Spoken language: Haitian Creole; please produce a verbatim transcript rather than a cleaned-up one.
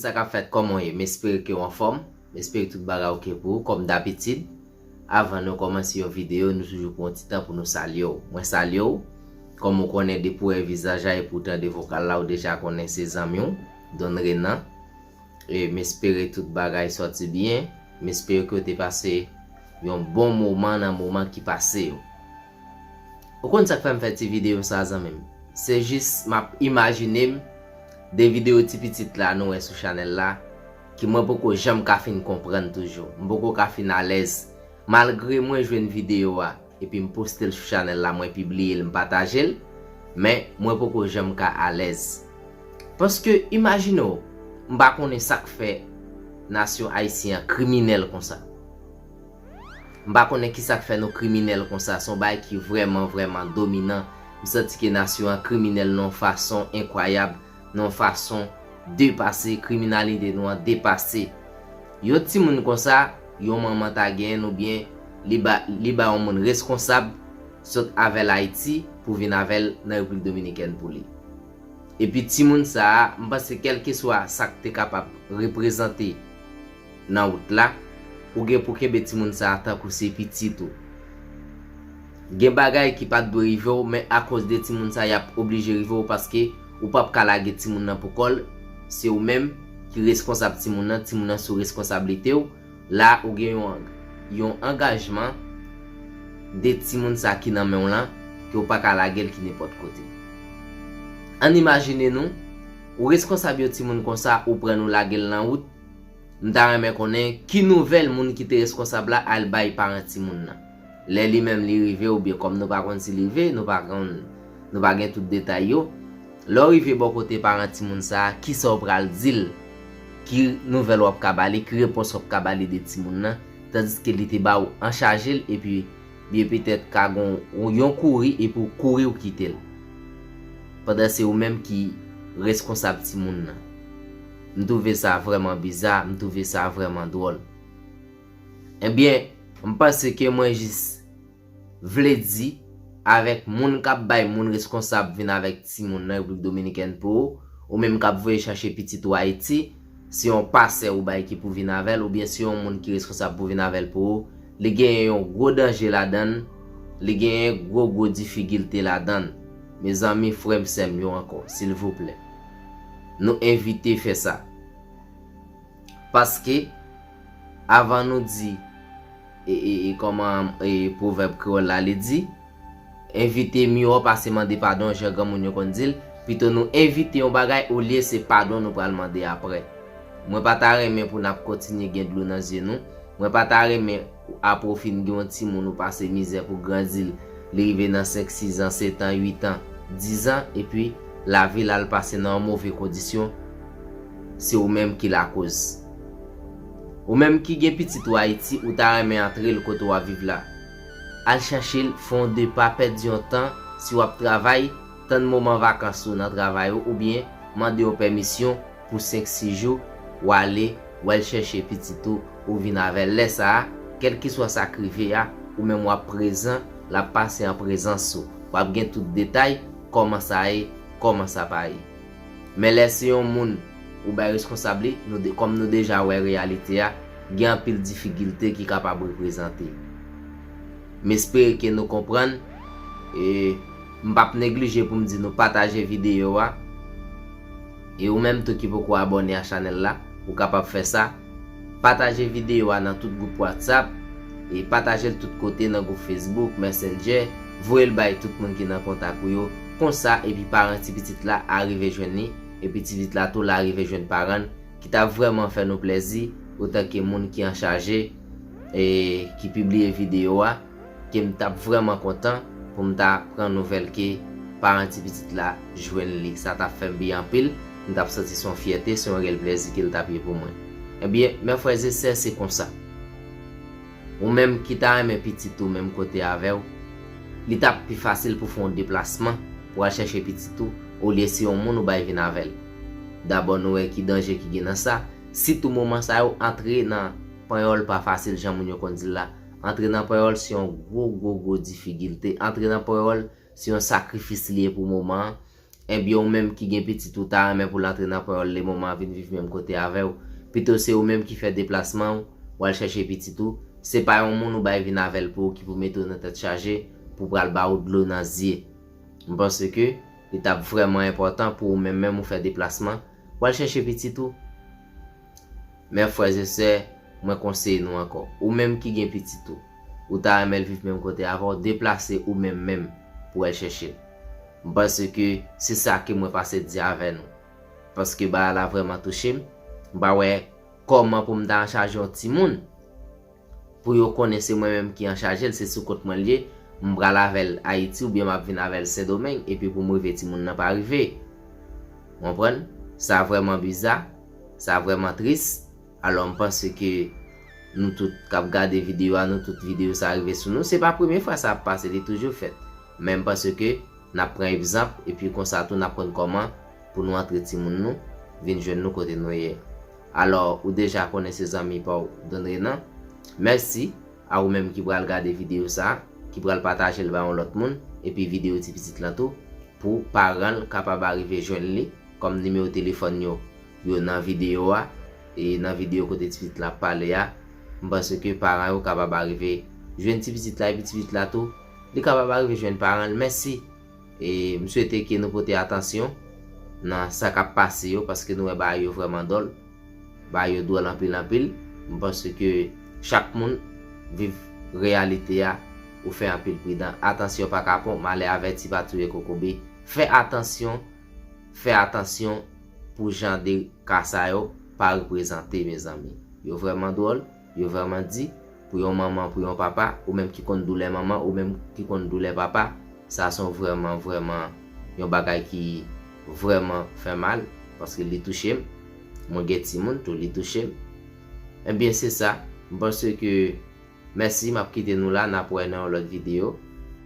Sa k ap fèt, kòman w ye? M espere ke w anfòm. M espere tout bagay oke pou ou, kòm dabitid. Avan nou kòmanse yon videyo, nou toujou pran yon ti tan pou nou salye w. Mwen salye w. Kòm ou konnen, depi w wè vizaj la epi w tande vokal la, ou deja konnen se zanmi w, Don Renan. E m espere tout bagay sòti byen. M espere ke w te pase yon bon moman nan moman ki pase yo. Ou konn sa k fè m fè ti videyo sa, zanmi m? Se jis m ap imajine m de videyo ti pitit la nou wè sou chanèl la, ki mwen poko janm ka fin konprann toujou. M poko ka fin alèz. Malgre mwen jwenn videyo a, epi m poste l sou chanèl la, mwen pibliye l, m pataje l, men mwen poko janm ka alèz. Paske, imajine w, m pa konnen sa k fè nasyon ayisyen an kriminèl konsa. M pa konnen ki sa k fè nou kriminèl konsa. Se yon bagay ki vrèman, vrèman dominan. M santi ke nasyon an kriminèl nan yon fason enkwayab, nan yon fason depase. Kriminalite nou an depase. Yon timoun konsa, yon manman ta genyen l oubyen li ba, li ba yon moun reskonsab sot avè l Ayiti pou vin avè l nan Repiblik Dominikèn pou li. Epi timoun sa a, m panse kèlkeswa sa k te kapab reprezante nan wout la, ou gen pou kenbe timoun sa a tankou se pitit ou. Gen bagay ki pa t dwe rive w, men akoz de timoun sa a, y ap oblije rive w paske ou p ap ka lage timoun nan pou kò l. Se ou menm ki reskonsab timoun nan, timoun nan sou reskonsablite w. La, ou gen yon, yon angajman de timoun sa ki nan men w lan, ke w pa ka lage l ki nenpòt kote. Ann imajine nou, ou reskonsab yon timoun konsa, ou pran l ou lage l nan wout. M ta renmen konnen ki nouvèl moun ki te reskonsab la al bay paran timoun nan. Lè li menm li rive, oubyen kòm nou pa konn si li rive, nou pa konn, nou pa gen tout detay yo. Lè w rive bò kote paran timoun sa a, kisa w pral di l? Ki nouvèl w ap ka ba li? Ki repons w ap ka ba li de timoun nan? Tandiske li te ba w an chaje l, epi byen petèt ka gon yon kouri, epi w kouri w kite l. Pandan se ou menm ki reskonsab timoun nan. M twouve sa vrèman biza, m twouve sa vrèman dwòl. Ebyen, m panse ke mwen jis vle di, avèk moun k ap bay moun reskonsab vin avèk timoun nan Repiblik Dominikèn pou ou, ou menm k ap voye chache pitit ou Ayiti, se yon pasè ou bay ki pou vin avè l, oubyen se yon moun ki reskonsab pou vin avè l pou ou, li genyen yon gwo danje ladan l, li genyen gwo, gwo difikilte ladan l. Mezanmi, frè m, sè m yo ankò, silvouplè, nou evite fè sa. Paske, avan nou di, e, e, e kòman, e, pwovèb kreyòl la li di, envite miyò pase mande padon, jan granmoun yo konn di l. Pito nou envite yon bagay olye se padon nou pral mande apre. Mwen pa ta renmen pou n ap kontinye gen dlo nan zye nou. Mwen pa ta renmen a pwofi n gen yon timoun ou pase mizè pou grandi l, li rive nan senk, sis an, sèt an, uit an, diz an, epi lavi l al pase nan yon move kondisyon, se ou menm ki lakoz. Ou menm ki gen pitit ou Ayiti, ou ta renmen antre l kote w ap viv la. Al chache l, fè yon de pa, pèdi yon tan, si w ap travay, tann moman vakans ou nan travay ou, oubyen mande yon pèmisyon pou senk, sis jou, w ale, w al chèche pitit ou, ou vin avè l. Lè sa a, kèlkeswa sa k rive a, ou menm w ap prezan, l ap pase an prezans ou. W ap gen tout detay, kòman sa ye, kòman sa pa ye. Men lè se yon moun ou bay reskonsab li, nou de, kòm nou deja wè reyalite a, gen anpil difikilte ki kapab reprezante. M espere ke nou konprann, e m p ap neglije pou m di nou pataje videyo a. E ou menm tou ki poko abòne a chanèl la, ou kapab fè sa. Pataje videyo a nan tout gwoup WhatsApp, e pataje l tout kote nan gwoup Facebook, Messenger, voye l bay tout moun ki nan kontak ou yo. Konsa, epi paran ti pitit la a rive jwenn li, epi ti pitit la tou la rive jwenn paran l, ki t ap vrèman fè nou plèzi, otanke moun ki an chaje, e ki pibliye videyo a, ke m t ap vrèman kontan pou m ta pran nouvèl ke paran ti pitit la jwenn li. Sa t ap fè m byen anpil, m t ap santi se yon fyète, se yon reyèl plèzi ke l t ap ye pou mwen. Ebyen, mè frè e sè, se konsa. Ou menm ki ta renmen pitit ou menm kote avè w, li t ap pi fasil pou fè yon deplasman pou al chèche pitit ou, olye se yon moun ou bay vin avè l. Dabò, nou wè ki danje ki gen nan sa, sitou moman sa yo, antre nan panyòl pa fasil, jan moun yo konn di l la. Antre nan panyòl se yon gwo, gwo, gwo difikilte. Antre nan panyòl se yon sakrifis li ye pou moman an. Ebyen, ou menm ki gen pitit ou ta renmen pou l antre nan ponyòl lemoman vin viv menm kote avè w. Pito se ou menm ki fè deplasman w, w al chèche pitit ou. Se pa yon moun ou bay vin avè l pou ou ki pou mete w nan tèt chaje, pou pral ba ou dlo nan zye. M panse ke li t ap vrèman enpòtan pou ou menm menm ou fè deplasman, w al chèche pitit ou. Men frè e sè, mwen konseye nou ankò. Ou menm ki gen pitit ou, ou ta renmen l viv menm kote avè w, deplase ou menm menm pou w al chèche l. M panse ke se sa ke mwen pase di avè nou. Paske bagay la vrèman touche m. M pa wè kòman pou m ta anchaje yon timoun pou yo konnen se mwen menm ki anchaje l, se sou kont mwen l ye, m pral avè l Ayiti oubyen m ap vin avè l Sendomeng, epi pou m rive timoun nan pa rive. Ou konprann? Sa vrèman biza, sa vrèman tris. Alò, m panse ke nou tout k ap gade videyo a, nou tout videyo sa rive sou nou. Se pa premye fwa sa ap pase, li toujou fèt. Men m panse ke n ap pran egzanp, epi konsa tou n ap konn kòman pou nou antre timoun nou vin jwenn nou kote nou ye. Alò, ou deja konnen se zanmi pa w Don Renan. Mèsi a ou menm ki pral gade videyo sa, ki pral pataje l ba yon lòt moun, epi videyo ti pitit lan tou, pou paran l kapab arive jwenn li, kòm nimewo telefòn yo, yo nan videyo a, e nan videyo kote ti pitit la ap pale a, m panse ke paran yo kapab arive jwenn ti pitit la, epi ti pitit la tou, li kapab arive jwenn paran l. Mèsi. E m swete ke nou pote atansyon nan sa k ap pase yo, paske nou wè bagay yo vrèman dwòl. Bagay yo dwòl anpil anpil. M panse ke chak moun viv reyalite a, ou fè anpil pridan. Atansyon pa kapon, malè avèti pa touye kokobe. Fè atansyon, fè atansyon pou jan de ka sa yo pa reprezante, mezanmi. Yo vrèman dwòl, yo vrèman di, pou yon manman, pou yon papa, ou menm ki konn doulè manman, ou menm ki konn doulè papa, sa se yon vrèman, vrèman yon bagay ki vrèman fè mal, paske li touche m. Mwen gen timoun tou, li touche m. Ebyen, se sa. M panse ke, mèsi, m ap kite nou la, n ap wè nan yon lòt videyo.